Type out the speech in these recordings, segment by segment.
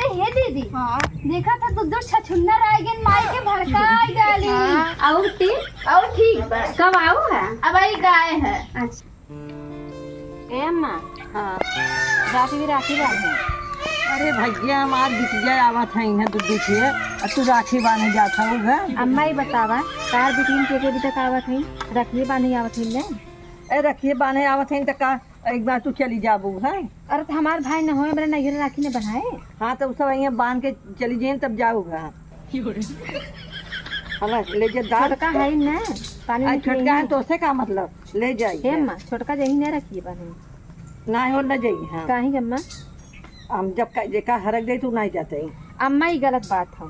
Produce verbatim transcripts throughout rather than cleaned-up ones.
हे दीदी, हाँ। देखा था, दू दू छछुन्नर आइ गइन, माई के भड़काइ डाली। हाँ। अउर ती? अउर ठीक बा। कब आउ है? अब आई गाय है। अच्छा। ए अम्मा। हाँ। राखी भी राखी बांधे। अरे भैया, हमार बिटिया आवत है इहाँ दू दू ठे, अ तू राखी बांधे जात हऊ है? अम्मा, ई बतावा, तार बिटियन के के अभी तक आवत है, रखिए बांधे आवत है ले? ए, रखिए बांधे आवत है त का एक बार तू चली जाबू है? अरे, त हमार भाई न होए, हमरा नैहर राखी न बन्हाए। हाँ, त उ सब इहाँ बांध के चली जाइन, तब जाउगा। हला, ले जा दाल। छोटका है न, पानी आ, नहीं छोटका है पियेंगे। तो उसे का मतलब? ले जाई हे है। अम्मा, छोटका जही न रखिए बांधे। ना हो, न जाई, हाँ। काहे ग अम्मा? हम जब का, जेका हरक जाई, तू नहीं जाते। अम्मा, ई गलत बात है।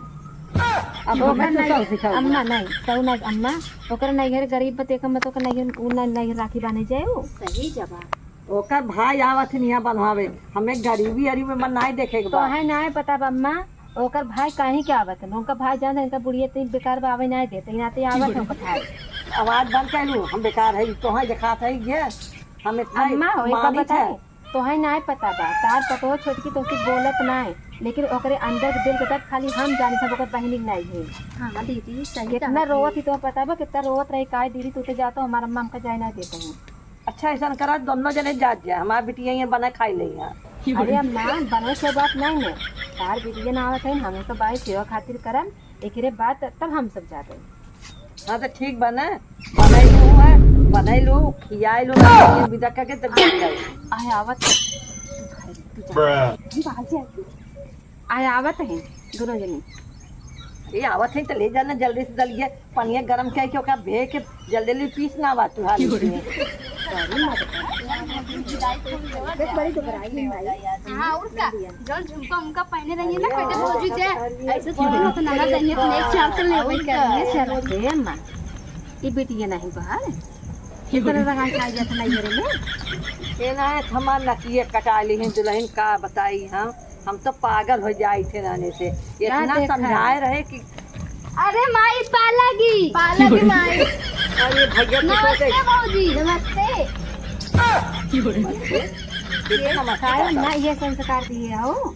अब ओकर हमें तो नहीं, सब सिखाओ। अम्मा, नहीं, सब ना, अम्मा, ओकर नैहर गरीब बा, तेकर मत ओकर नैहर, उ ना, नैहर राखी बांधे जाए उ। सही जवाब। ओकर भाई आवत ही निया बनवावे, हमें गरीबी अरीब में मन नाई देखे के तो बा। है नाई पता बा अम्मा, ओकर भाई काहे के आवत है, ओकर भाई जान, इनका बुढ़िया इतनी बेकार बा, आवे नाई देते, यहाँ ते आवत है ओकर भाई। आवाज बंद कर लू, हम बेकार है, तो है देखात है ये, हम इतना अम्मा हो, एक बात मानित है। बताए, तोहई नाय पता बा, तार पतोह छोटकी तोहसे बोलत नाय, लेकिन ओकरे अंदर के दिल के दर्द खाली हम जानी, सब ओकर बहिनी के नाई है। हाँ दीदी, सही कितना कहा रोवत थी। ही, तोह पता बा कितना रोवत रही, "काय दीदी, तू तो जा, तो हमार अम्मा हमका जाए ना देते हैं।" अच्छा, ऐसा करा, दोनों जने जात जा, हमार बिटिया ये बना खाई ले यहाँ। अरे अम्मा, बने से बात नहीं है, तार बिटिया ना आवत है, हम तो बाई सेवा खातिर करम, एकरे बाद तब हम सब जाते हैं। हाँ, तो ठीक बा ना, बनैलू है, बनैलू, खियाइलू, विदा करके तब जाई। आय आवत है। तू भाई, तू जा। हम बाहर से आए। आय आवत है, दोनों जनी। ये आवत है तो ले जाना जल्दी से, दलिया, पनिया गरम करके ओकरा भे के जल्दी जल्दी पीस ना बा तू हाल में। देख, बड़ी दुबराई है भाई। हाँ, और का? जौन झुमका उमका पहने रहिए ना, अरे, कटे भौजी के, ऐसे थोड़ी होत ना, ना चाहिए, तो एक चार सौ लेवे के लिए चल। हे अम्मा, ई बिटिया नहीं बा, इतना रंगा खाई जात नहीं घरे में। ये ना है, हमार नकिए कटा ली हैं दुल्हन, का बताई हम, हम तो पागल हो जाई थे रहने से। इतना देखा? समझाए रहे कि अरे माई, पालगी। पालगी माई। अरे भैया, तू नमस्ते कैसे? भौजी। नमस्ते। ये नमस्ते काहे करता? ना ये संस्कार दिए हो?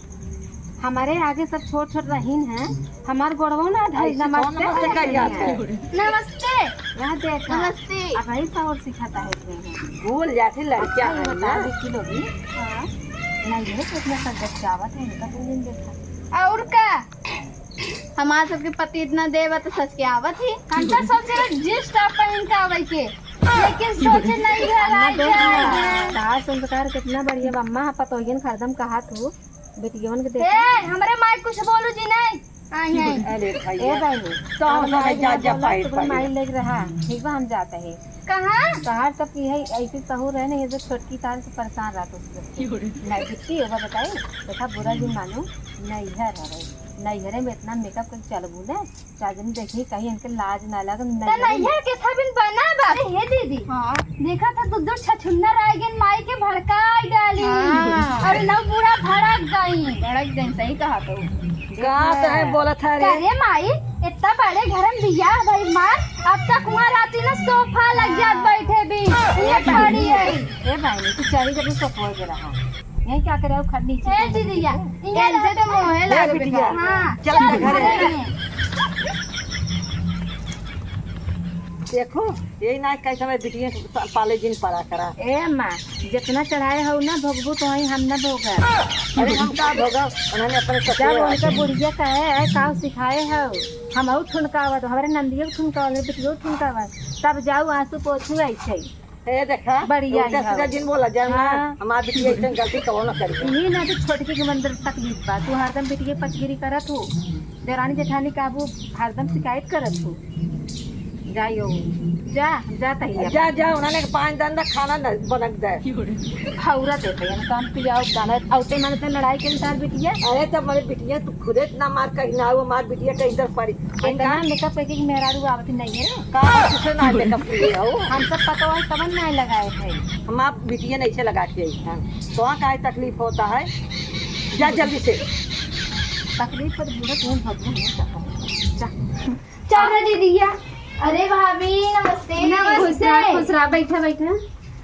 हमारे आगे सब छोट छोट रहीन हैं, हमार गोड़वो ना धरी, ऐसे कौन नमस्ते नमस्ते करिए। कर जाते हैं? नमस्ते। यहाँ देखा। नमस्ते। अब यही सहूर सिखाता है तुम्हें। भूल जाते लड़कियां अच्छा, ये हैं बता ना। दे, किलो भी? हाँ। नहीं, ये तो इतना संकट से आवत है, इनका दो दिन देखा। और का? हमार सबके पति इतना देवा तो सच के आवत ही। हम तो सोचे जींस टॉप पहन के आवे के, लेकिन सोचे नहीं है, अम्मा, राय देख ना, जाए। तार संस्कार कितना बढ़िया बा। अम्मा, पतोहियन का हरदम कहा तू, बेटियन के देखा। ए, हमरे माई कुछ बोलू जी नहीं। आई, आई। अरे भैया, ए बहनी, तो हम अब सब माई जा, जा, बोला, पाई, तू पाई। माई लेके रहा, ठीक बा, हम जाते हैं। कहाँ? कहाँ सब की है, ऐसी सहूर है ना, ये जो छोटकी तार से परेशान रहत उसके। नहीं, बिट्टी, एगो बताई, देखा, बुरा भी मानो, नैहर है, नैहरे में इतना मेकअप करके चलबू ना, चार जन देखी, कहीं इनके लाज ना लगे, तो नैहरे में। नैहर के था बिन बना बा। अरे हे दीदी, हाँ। देखा था, दू दू छछुन्नर आए गए, माई के भड़काई डाली। हाँ। अरे नौ बूढ़ा भड़क गई। भड़क गई, सही कहा तो। का तो है बोलत है रे? अरे माई, इतना बड़े घर में बियाह भई मार, अब तक वहाँ राती ना सोफा लग जात बैठे भी। ये खड़ी है। ए बहनी, तू चली जब सोफा के रहा। यहीं क्या करे हो, खड़ नीचे ए के दीदिया, लगे। इनके इनसे तो मोहे ए लागे बिटिया। बेटा। हाँ, चल चल घरे। घरे। देखो, यही ना कई समय बिटिया के पा-, पाले जिन पड़ा करा। ए अम्मा, जितना चढ़ाए हो ना भोगबू, तो वही हम ना भोगब। अरे हम का भोगब? उन्होंने अपने जब ससुर उनका आके बुढ़िया कहे है, काव सिखाए हो, हम और ठुनकावत, हमारे नंदियों को ठुनकावत, बिटियों को ठुनकावत, तब जाऊ आंसू पोछू ऐसे। ए देखा, बढ़िया उल्टा ही सीधा है। जिन बोला जाए ना, हाँ। हमार बिटिया ऐसे गलती कबो ना करी। यही ना तो छोटकी के मन में तकलीफ बा, तू हरदम बिटिया पचगिरी करत हो। देरानी जेठानी काबू हरदम शिकायत करत हो। जाइयो, जा, जा तहिया। जा, जा, उन्होंने के पाँच दिन तक खाना न बनक दे। औरत है भैया, काम पियाओ, दाना, औते मन से लड़ाई के तार बिटिया। अरे, तब हमारे बिटिया, तू खुदे इतना मार कहीं ना हो, हमार बिटिया कहीं इधर पड़ी। इतना मेकअप करके कि मेहरारू आवत नहीं है। का तुझे ना मेकअप किए हो? हम सब पता है, कमन नहीं लगाए है। हमार बिटिया नहीं से लगा के आई है। तो वहाँ का तकलीफ होता है? जा जल्दी से। तकलीफ पर बूढ़ा तुम भगवान नहीं सकता। जा। चल रे दीदिया। अरे भाभी, नमस्ते। नमस्ते। खुश रहा, खुश रहा, बैठा, बैठा।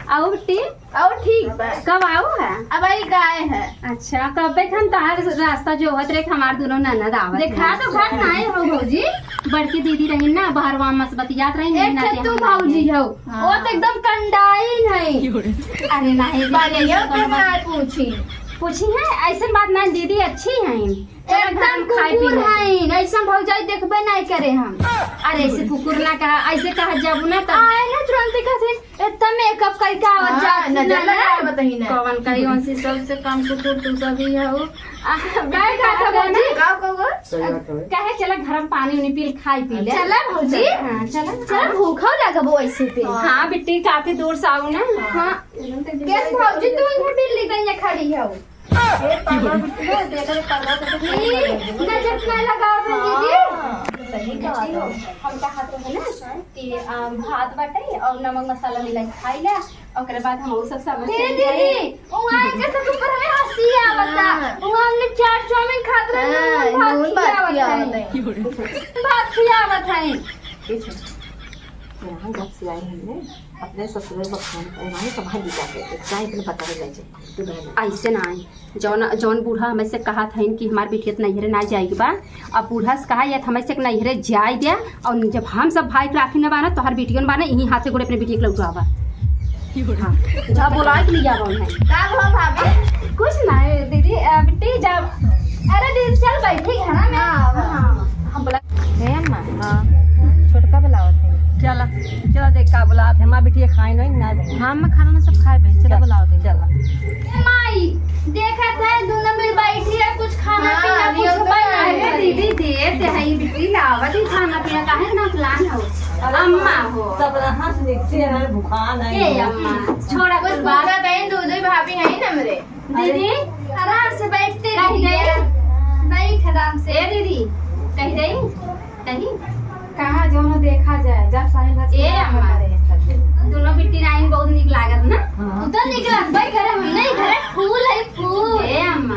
आओ बिट्टी। आओ ठीक बा। कब आओ है? अब आई गाय है। अच्छा, कब हम तहार रास्ता जो होत रहे, हमार दोनों ननद आवत देखा है। तो घाट ना आए हो भौजी। बड़की दीदी रही ना, बहरवा मस बतियात रही, एक नहीं ठे ना तू भौजी हो। हाँ। वो तो एकदम कंडाई नहीं। अरे नहीं, दीदी, बलियो ऐसे के कौन ना बात? पूछी। पूछी है, ऐसे बात ना, दीदी अच्छी हैं। चलो एकदम घर में खाए पी कुकुर लेते हैं। हैं, ऐसा भौजाई देखबे नहीं करे हम। अरे ऐसे कुकुर ना कहा, ऐसे कहा जाबू ना तब। आए ना तुरंत कहते, "इतना मेकअप करके आवत हाँ, जात नजर ना, ना।" लगाए बताई ना। कौन कही, कौन सी सबसे कम कुकुर तू सभी हो। आ, काय का था भौजी? का कहो? सही बात है। कहे चला घर में पानी उनी पी ले, खाए पी ले। चला भौजी। हाँ, चला। चला भूखा लगबो ऐसे पे। हाँ, बिट्टी काफी दूर से आओ ना। हाँ। कैसे भौजी तू इधर बिल्ली गई खड़ी हो? ए, पापा बिट्टी हो, देखो तो पापा तो ई, नजर ना लगाओ बहन दीदी। हाँ, सही कहा तो। हम कहत रहे ना कि, आ, भात बाटे और नमक मसाला मिला के खाई ला, ओकरे बाद हम उ सब समझ ए के दीदी, जाई। वहाँ के सब ऊपर हमें हंसी आवता। हाँ। वहाँ हमने चाट चाउमीन खात रहे, हाँ, हम भात नून भात खियावत खियावत है। है। भात खियावत है। ये छोड़। यहाँ जब से आई हमने अपने ससुरे बखान पर, वहीं संभाल ली जाके, चाहे इतने पता नहीं लगे। ऐसे ना आई। जौन, जौन बूढ़ा हमें से कहा था कि हमार बिटिया तो नैहरे ना जाए के बा, अब बूढ़ा से कहा, "या तो हमें से नैहरे जाए द्या, और जब हम सब भाई के राखी न बाना, तो हर बिटियन बाना, यहीं हाथे गोड़े अपने बिटिया के लौटावा।" हाँ, जा बोला के लिया बा उन्हें। का हो भाभी? कुछ ना है दीदी, अ, बिट्टी जा। अरे दीदी, चल बैठी है ना, मैं हाँ, हाँ। हाँ, हम बोला। हे अम्मा, हाँ, छोटका बुलावत है। चला, चला देख का बुलावत है। माँ बिटिया खाए नहीं, ना बने। हाँ, मैं खाना ना सब खाए बहन, चला चल, बुलावत है। चला। ए माई, देखत है दोनों मिल बैठी है, कुछ खाना हाँ, पीना अभी कुछ तो बना अरे नहीं। दीदी, देते हैं, ये बिट्टी लावत ही खाना पीना, काहे ना प्लान हो? अरे अम्मा हो। सब रहा से देखते हैं, भुखान है। ए अम्मा, छोड़ा कुछ कुछ बात। पूछा बहन, दो दो भाभी हैं ना मेरे। दीदी, आराम से बैठते कह रहिए। दे। बैठ आराम से। ए दीदी, कह दे, कही। कहाँ जौनो देखा जाए, जब साहिल भा ए अम्मा, करे। दोनों बिट्टी राइन बहुत निक लागत ना। हाँ। तू तो निक लागबे करे, हम नहीं घरे फूल है फूल। ए अम्मा,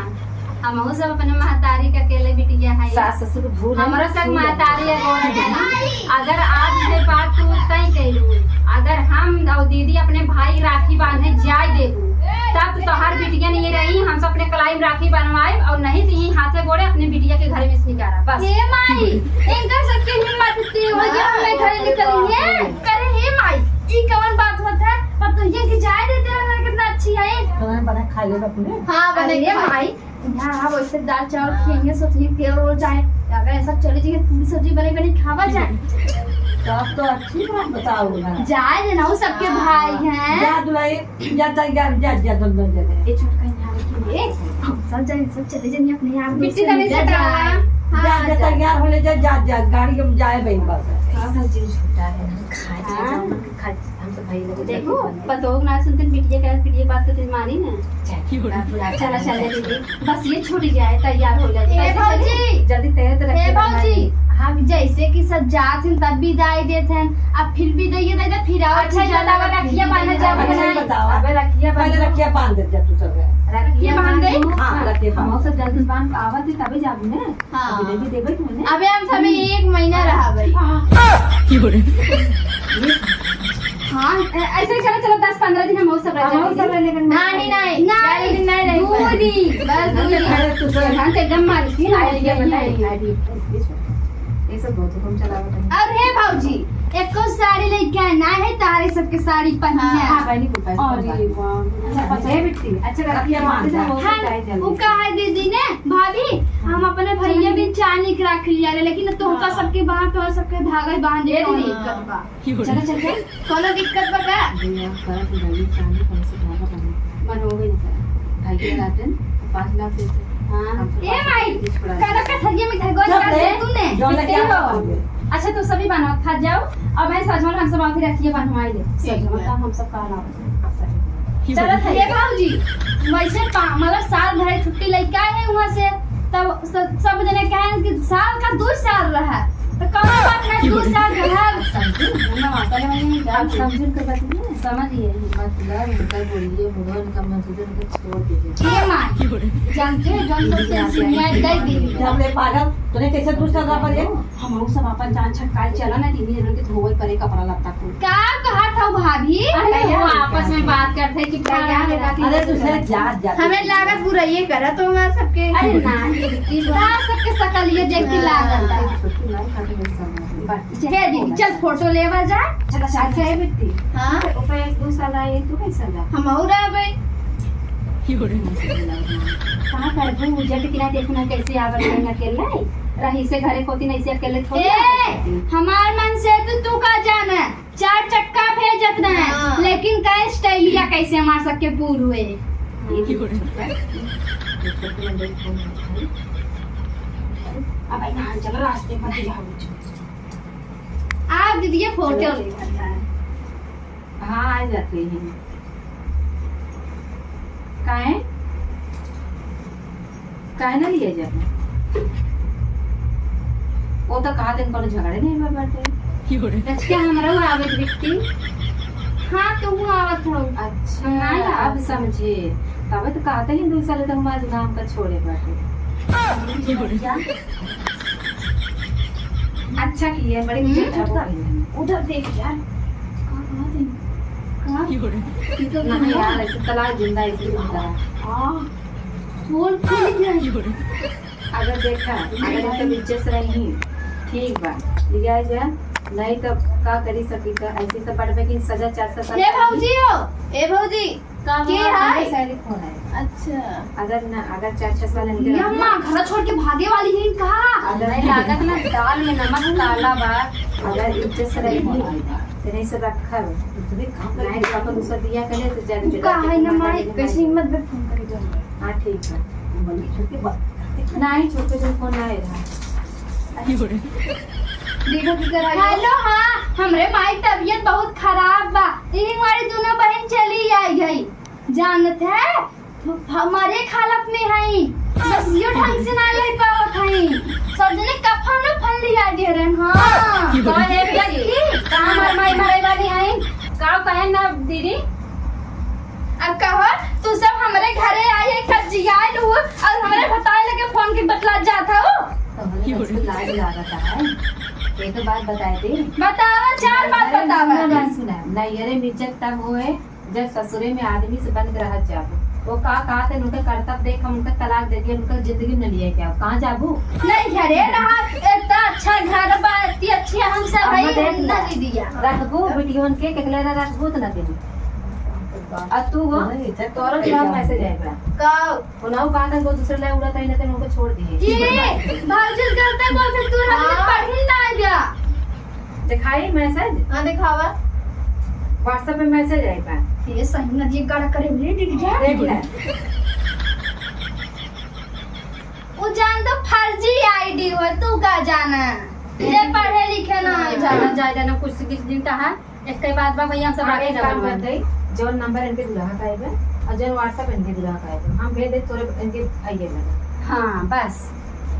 हमहू सब अपने महतारी के अकेले बिटिया है। सास ससुर भूल है, हमरो सब फूल है। महतारी है, गोड़ है। अगर आज ये बात तू तय कैलू, अगर हम और दीदी अपने भाई राखी बांधे जाए देबू, तब तो तोहार बिटिया नहीं रही, हम सब अपने कलाई में राखी बनवाए और नहीं तो यहीं हाथे गोड़े अपने बिटिया के घर में से निकाला, बस। हे माई, इनका सबके हिम्मत इतनी हो गई, हमें घर निकली है। करे हे माई, ई कवन बात होत है? पर तो ये कि जाए देते हैं, कितना अच्छी है। खाना बना खा ले अपने। हाँ, बने अरे खा। माई, यहाँ वैसे दाल चावल खिएंगे, सोचिए तेल रोल जाए, अगर ऐसा चली जाए पूरी सब्जी बने बने खावा जाए। तो आप तो अच्छी बात बताओ ना। जाए दे ना, वो सबके हाँ। भाई हैं। जा दुलाई, जा, जा, जा, जा, जा, जा, जा, जा। ए छोटका यहाँ रखी रे, हम सब जाए, सब चले जाए अपने आप बिट्टी से तनी निकल सटावा। जाए। हाँ, जा, जा, जा। तैयार हो ले जा, जा, जा, गाड़ी हम जाए बहन बस। हाँ, सब जीव छूटा है, खा, खा, हाँ। खा। हम सब भाई लोग देखो, पतोह ना सुनते, बिटिया का, बिटिया बात तो तुम मानी ना। चला, चला, चला, दीदी। बस ये छूट जाए, तैयार हो जाए। ए जल्दी, भौजी। जल्दी तैयार तो ए रखिए भौजी। भाई। हाँ, जैसे कि सब जात हैं, तब विदाई देत हैं। अब फिर विदाई दे दे, फिर आओ, अच्छा, फिर ये जाना बतावा, रखिए, रखिए बांधे जाओ अच्छा, कि नहीं? बताओ। अबे रखिए पहले बांधो। रखिए बांध दे, जब तू सब है। रखिए रखिए बांध दे। बांधो। हाँ, रखिए हम बांध। सब जल्दी बांध आवत है, तबे जाबू ने। हाँ। अभी दे भी देबे तू ने। अबे हम सब एक महीना रहबे। हाँ। हाँ, ऐ-, ऐसे ही चलो, चलो, दस पन्द्रह दिन हम और सब रह हम और जाएंगे। सब रहने का नहीं, नहीं, नहीं, नहीं, नहीं, नहीं, दो दिन, बस दो दिन। अरे, तू तो ध्यान से एकदम मार, नहीं, नहीं, नहीं, नहीं, नहीं, नहीं। ये सब बहुत हुकुम चलावत है। और हे भौजी, एको साड़ी लेके आना है, तारे सबके साड़ी पहनना है। हाँ, बहनी को पैसा अरे वाह। अच्छा, पता है बिट्टी, अच्छा, रखिए, हाँ, हाँ, वो कहा है दीदी ने, भाभी, हम अपने भैया भी चांदी के राखी लिया रहे, लेकिन तो उनका हाँ। सबके बाहर तो सबके धागा बांध ये के दीदी। दिक्कत बा। चलो, चल, चल। कोनो दिक्कत बा का? भैया, करत भाई, चांदी कौन से धागा बने? बनोगे ना कर। भाई के रातन पाँच लाख देते। हाँ। हम सब ए माई, कुछ पड़ा कदा नहीं। कथरिया में घर गोल चुप कर रे। दे तूने। जो लेके कितने आता हो? हूँ। अच्छा, तू सभी बना, खा जाओ। और मैं सजमल हम सब आके रखिए, बनवाई ले। ठीक सजमल है। का हम सब का ना। चलो, ये भौजी, वैसे पा-, मतलब, साल भर छुट्टी लेके आए हैं वहाँ से, तब स-, सब जने कहे कि साल का दो साल रहा, तो कौनो बात ना, दू साल रहब। समझू, हम माता ले मनी नहीं आप जान समझू के बात नहीं। समझिए, मतलब, उनका बोलिए, बुढ़ो, उनका मजदूर, उनका छोड़ दीजिए। ए माँ, जानते हो, जौन लोग से सीनियर दे दी। जब ले पागल, तूने कैसे दू साल रह पर ये? हम लोग सब अपन जान छटकाए चला ना, तीन जनन के धोवल करे कपड़ा लत्ता को। का कहत हो भाभी? अरे, वो आपस में बात करते कि का अरे, तू से जात, जात। हमें लागत बुराइये करा तो हमार सबके। अरे, ना, ई तो सबके सकल ये देख के लागत बा। छोटी माई खातिर बस करना है। हे दीदी, चल फोटो लेवा जा। चल, अच्छा, अच्छा, हे बिट्टी। हाँ? ऊपर एक दो साल आई, तू कैसा जा? हम और आवे। का करबू? उज्जर के किना देखू ना कैसे आवत है अकेले। रही से घरे खोती नहीं से अकेले थोड़ी ए, आवत है। हमार मन से तो तू का जाना, चार चक्का भेजत रहे, हाँ। लेकिन कहे स्टाइलिया कैसे मार सके पूर हुए। ये भी छोटा है। ये छोटे में देख कौन है। अब भाई ना चल रास्ते में जाओ। आप दीदी ये फोटो ले लेता है। हाँ, आ जाते हैं। काहे? काहे ना लिया जाए? वो तो कहा दिन कोनो झगड़े नहीं हुआ बाटे। रचिका हमरो आवे बिट्टी। हाँ, तू आवत हो। अच्छा, नहीं आवत। अब समझे। तबे तो कहते हैं दू साल तो हमारे नाम का छोड़े बाटे। अच्छा किया, बड़ी हम्म। इज्जत करता है। उधर देख यार। का बात है? का? ये तो नहीं यार, ऐसे तलाक जिंदा, ऐसे जिंदा है। हाँ। बोल, बोल क्या? अगर देखा, अगर इनके इज्जत से रही, ठीक बा, लिया जा, नहीं तो का करी सकी का, ऐसे सब बढ़ में कि सजा चार सौ साल ए भौजी हो, ए भौजी, का के बोला? है? हमारे सैनिक फोन है। अच्छा। अगर ना, अगर चार छह साल इनके ये रहना अम्मा, घर छोड़ के भागे वाली है इनका। अगर नहीं, लागत ना, दाल में नमक काला बा। अगर इज्जत से रही, तो नहीं से रखब। नहीं तो अपन दूसरा बियाह कर ले, तो ज्यादा तू का है ना माई, कैसे हिम्मत में फोन करी जाऊंगा। हाँ, ठीक है। नहीं, छोटे बा-, नहीं, छोटे जो फोन आए रहा। देखो की करा। हेलो, हाँ, हमरे माई तबीयत बहुत खराब बा। यही हमारी दोनों बहन चली आई गई। जानत है, हमारे एक हालत में हई, बस यो ढंग से ना रह पावत हई। सब जने कफन उफन लिया दे रहन। हाँ। तो हे बेटी, का हमार माई मरे वाली हई? का कहे ना दीदी? अब कहो, तू सब हमरे घरे आई है, कब जियाए लू और हमरे बताए लगे फोन के बतला जात हो। तो हमरे बस को लाज लागत है। ये तो बात बताए दे। बतावा, चार बात अरे बतावा। सुना ना, सुना। नैहरे में इज्जत तब होए, जब ससुरे में आदमी से बन के रहत जाबू। वो का कहत है, उनका करतब देख, हम उनका तलाक दे दिया, उनका जिंदगी में न लिए क्या? कहाँ जाबू? नहीं, घरे रहा, इतना अच्छा घर बा, इतनी अच्छी हम सब अम्मा है, देख ना। ना दीदिया। रखबू, बिटियोन के, केकले ना रखबू, तो ना देबू। आ तू हो? नहीं, इज्जत तोरो के नाम मैसेज आएगा। का? उनाऊ बात है, वो दूसरे ले उड़त है, ना तो उनको छोड़ दिए। ये, भाग जल्दी करते हैं, वो फिर तू रख ले, हाँ। पढ़ी ना आ गया। दिखाई मैसेज? हाँ, दिखावा। WhatsApp पे मैसेज आई बा। ये सही ना, ये गड़ा करे हुए दिख गया। देख ले। वो जान तो फर्जी आईडी हो, तू का जाना? जे पढ़े लिखे ना है, जाना जाए, जाना कुछ से कुछ दिन का है। एक के बाद बा भैया, हम सब हाँ, आगे एक काम जाओ। कर दे, जौन नंबर इनके दुल्हा का आएगा और जौन WhatsApp इनके दुल्हा का आएगा, हम भेज दे तोरे इनके आइए लगा। हाँ, बस।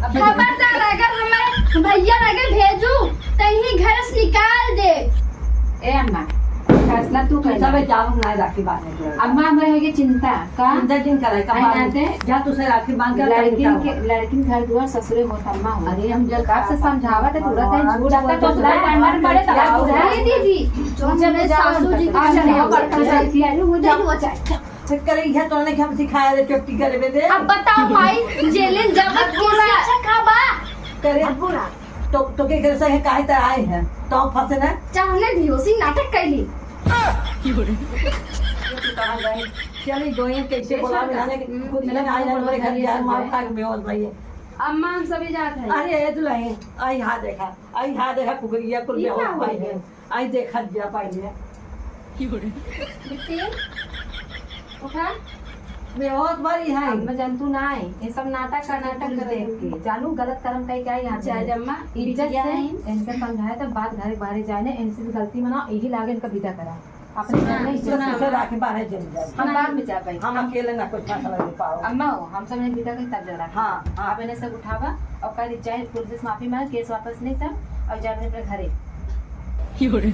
अब खबरदार, अगर हमारे भैया लगे भेजू, तो यही घर से निकाल दे। ए अम्मा, फैसला तू तू कर। सब जाओ ना राखी बांधे के। अम्मा, हमारे हो गई चिंता। का? चिंता जिन करे, का आई बात नाते है? जा तू से राखी बांध के लड़किन निकाल। के, लड़किन घर दुआर ससुरे होत अम्मा हो। अरे हम जब कब से समझावत है, पूरा दिन भगवान झूठ जब तक बोलत ससुरे है। अंडर पड़े तब क्या आओ। बुझाई दीदी, जो जब मेरे जाओ सासू जी की आप चले जाओ, बड़का बड़का जाओ। जाती है, वो जाओ, वो जाओ। चेक करे, इहे तो नहीं हम सिखाए रे, चोटी करे बे दे। अब बताओ माई, जेलिन जब तक पूरा किसी अच्छा खा बा। करे। अब पूरा। तो, तो के घर से है, काहे त आए हैं? तो फंसे ना। चाहने भी होसी नाटक कैली। चली गई, कैसे बोला मैंने कि हम्म, खुद मिलन आए हैं, हमारे घर जाए, मार खा के बेहोश भई है। अम्मा, हम सभी जात हैं। अरे, ए दुल्हन, आई हा देखा, आई हा देखा, कुकरिया कुल ये बेहोश का हो भई गया? है। आई देखा दिया पहले। बिट्टी, उठा। बेहोश भई है। अब मैं जानतू ना है, ये सब नाटक का नाटक देख के। जानू गलत कर्म कई क्या यहाँ पे? चाहे जम्मा, इज्जत बिटिया से है। इनके समझाए तो बात घरे बाहरे जाए ना, इनसे भी गलती मनाओ, यही लागे इनका विदा करा। अपने सुना, घर में सुना। इज्जत से राखे बाहरे चल जाए। हम बाद में जा पाई। हम अकेले ना कोई फैसला ले पाओ। अम्मा हो, हम सब ने विदा करी तब जरा। हाँ, हाँ। आप इन्हें सब उठावा और कह दी, चाहे पुलिस से माफी मांगे, केस वापस नहीं सब। अब जा अपने, अपने घरे। अरे,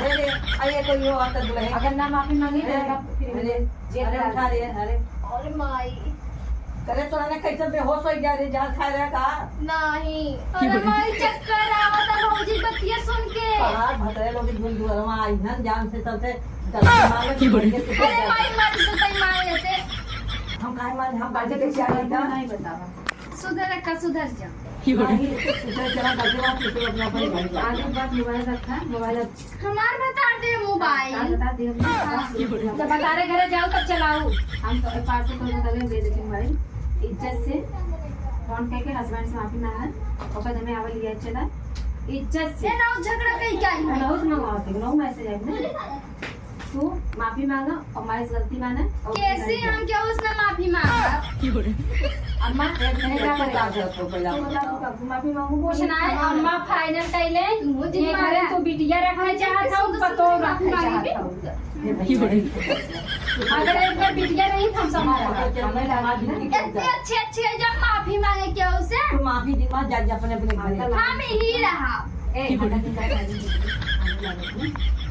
अरे, अरे, कोई हो, आता दुल्हन। अगर ना माफी मांगी, तो अरे, ना फिर अरे, जेल अरे, में उठा डाल ले, अरे। अरे माई। अरे, तोरा ने कैसे बेहोश हो गया रे, जहर खाए रहे का? नहीं। अरे माई, चक्कर आवता भौजी बतिया सुन के। पहाड़ भतरे लोग झुंझुरवा आई हन, जान से सबसे गलती मांगे, की बोले? अरे माई, मार से तई मार लेते। हम काहे मार, हम बाजे के क्या नहीं बतावा। सुधर का सुधर जा। नहीं, सुधर चला, गलती बात, सुधर अपना, अपने घर जा। आगे बात मोबाइल रखा, मोबाइल अब हमार बता दे मोबाइल। बता दे, हम हाँ। जब बता रहे घरे जाओ तब चलाओ। हम तो पास से तो बता दे, दे दे मोबाइल। इज्जत से फोन करके हस्बैंड से माफी मांगा, ओकर दमे आवल लिया चला। इज्जत से। ए, ना झगड़ा कहीं क्या है? बहुत मंगावत है, नौ मैसेज आए ना। तू माफी मांगा और माई से गलती माने और कैसे हम क्या उसने माफी मांगा? अम्मा, मैंने क्या करे? तू बता, तू माफी मांगू, कुछ ना है, अम्मा फाइनल कैले, ये घरे तू बिटिया रखना चाहत हूँ, पतो रखना चाहत हूँ। अगर एक बार बिटिया रही, तो हम संभाल। इतनी अच्छी, अच्छी है, जब माफी मांगे क्या उसे? तू माफी दी, माँ, जा, जा, अपने, अपने घरे। हम ही रहा। ए, की बोले?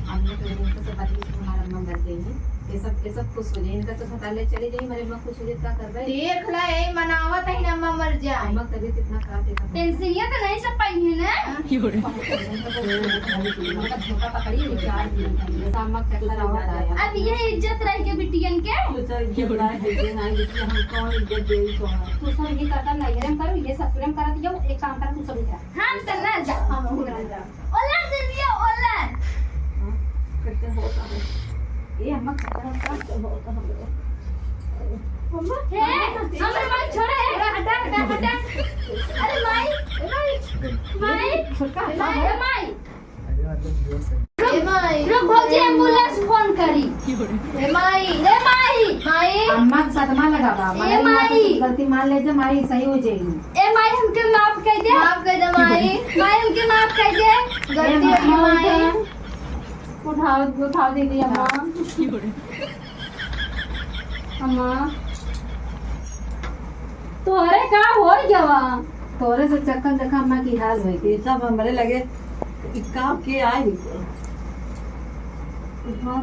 हम लोग तो इनका सब बात, हमारा अम्मा मर गई है। ये सब, ये सब खुश हो जाए, इनका सब हटा ले चले जाए, हमारे अम्मा खुश हो जाए, क्या करबे? देख ला, ए, मनावत है ना, अम्मा मर जाए। अम्मा तबीयत इतना खराब है, टेंशन ये तो नहीं सब पाई है ना। हाँ। की बोले? इनका धोखा पकड़ी, ये चार दिन का, ये सब अम्मा का चक्कर आवत है। अब ये इज्जत रह के बिटियन के। तो सर, इज्जत ना है, ये ना है, ये हम कौन इज्जत दे तो है? तू सब ये करता नहीं, हम करो, ये ससुरम करत जाओ, एक काम कर, तू सब इधर। हम तो ना जा, हम उधर जा। ओला दीदी, ओला। हाँ, कैसे होता है? ए, अम्मा, खतरा होता है, होता है। मम्मा, हे, हमरे माई छोड़े, हे, हटा, हटा, हटा। अरे माई, ए माई, माई, छोटका, ए माई, ए माई। ए माई। रुक भौजी, एम्बुलेंस फोन करी। ए माई। ए माई। माई। अम्मा के सदमा लगा बा, ए माई। गलती मान ले जे माई, सही हो जाएगी। ए माई, हमके माफ कर दे। माफ कर दे माई। माई, हमके माफ कर दे। गलती हो गई माई। उठाओ, उठाओ दीदी अम्मा। अम्मा, तोहरे का हो गवा? तोहरे से चक्कर देखा अम्मा की हाल होई। ये सब हमरे लगे, ई काम के आई?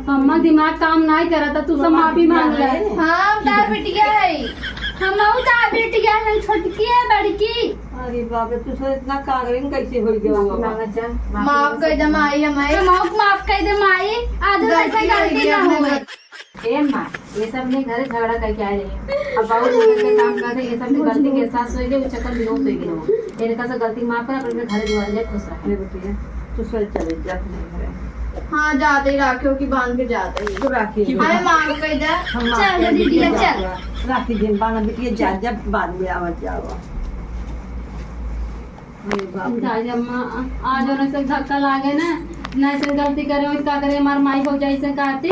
अम्मा दिमाग काम नाई करत, तू सब माफी मांग ले। हाँ, हम तार बिटिया है। हम तार बिटिया है, छोटकी है, बड़की। अरे बाप रे, तू सब इतना कागरिन कैसे हो गया? माफी मांगत जा, माफी माफ कर दे माई, हमारे। हम माफ कर दे माई, आज ऐसा गलती ना हो। ए माँ, ये सब ने घरे झगड़ा करके आए रहे। अब बहुत झगड़ा के काम करते, ये सब ने गलती के एहसास होई गए, वो चक्कर में होई गए हो। इनका से गलती माफ कर, अपने घरे दुआरे जाए, खुश रहे। ले बेटिया, तू सही चले जा अपने घरे। हाँ, जाते ही राखियो की बांध के जाते ही। तू राखी। अरे माफ कर दे। हम माफ कर दे, चल। राखी दिन बांध बिटिया, जा, जब बाद में आवत जाओ। अरे बाप रे। जाए अम्मा, आज ओने से धक्का लागे ना, नहीं से गलती करे हो, का करे, हमार माई हो जाए से कहती।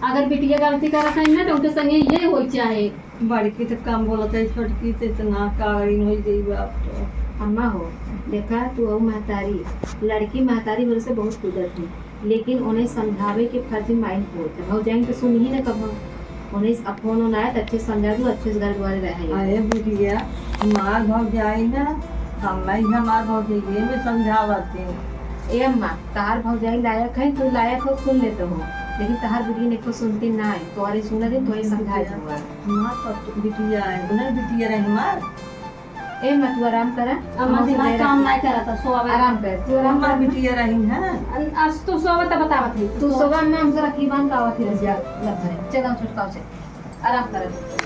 अगर बिटिया गलती करत है ना, तो उनके संगे ये हो चाहे। बड़की तो कम बोलत है, छोटकी तो इतना कागरिन हो गई बाप तो। अम्मा हो, देखा, तू अउ महतारी, लड़की महतारी बोले से बहुत कुदत है। लेकिन उन्हें समझावे के फर्ज माई होत है। भौजाइन तो सुन ही न कबो। उन्हें अब फोन उन आए तो अच्छे से समझा दू, अच्छे से घर द्वारे रहे। अरे बिटिया, हमार भौजाई ना, हम नहीं, हमार भौजाई ये में समझावत है। ए अम्मा, तार भौजाई लायक है, तू लायक हो, सुन लेते हो, लेकिन तार बिटिया ने कुछ सुनती ना है, तोरे सुन दे, तोरे समझा दूंगा। हमार पत-, बिटिया है, नहीं बिटिया रहे हमार। ए, मैं तू आराम करा। अम्मा, हम दिमाग दे काम रहा। ना करता, सोवे। आराम कर, तू आराम अम्मा कर। बिटिया रही है। अन-, आज तू सोवे तो बतावत है। तू सोवा, मैं हमसे रखी बांध का आवत ही रह जा, लग भरे। चल, हम छुटकाओ से। आराम कर।